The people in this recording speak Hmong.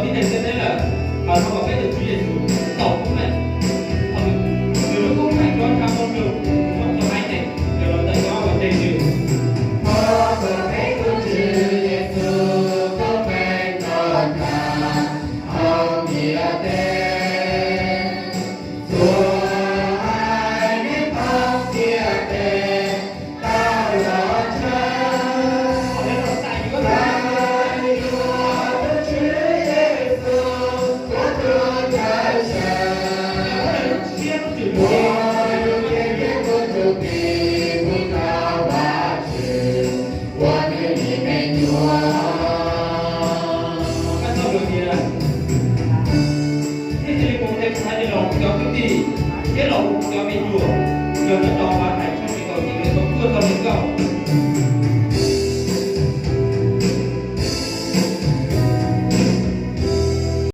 tib neeg ntiaj teb lawm, mas thov kom peb tus Tswv Yexus tau koob meej, thaum nws lub koob meej rov ntsha moo nrug hauv qhov haib neeg, yog los ntawm cov uas ntseeg nws. Thov kom peb tus Tswv Yexus koob meej rov ntsha hauv ntiaj teb. Txhua haiv neeg thoob ntiaj teb tau los ntshaw, txais yuav tus Tswv Yexus ua tus Ntxhais Saw, ua tus Tswv Yexus tus Tub rau Vajtswv ua nws li me nyuam. Koj tau lus tias, nej cia li mus qhia rau sawv daws los hu cov kwv tij thiab los hu cov me nyuam, yog nyob rau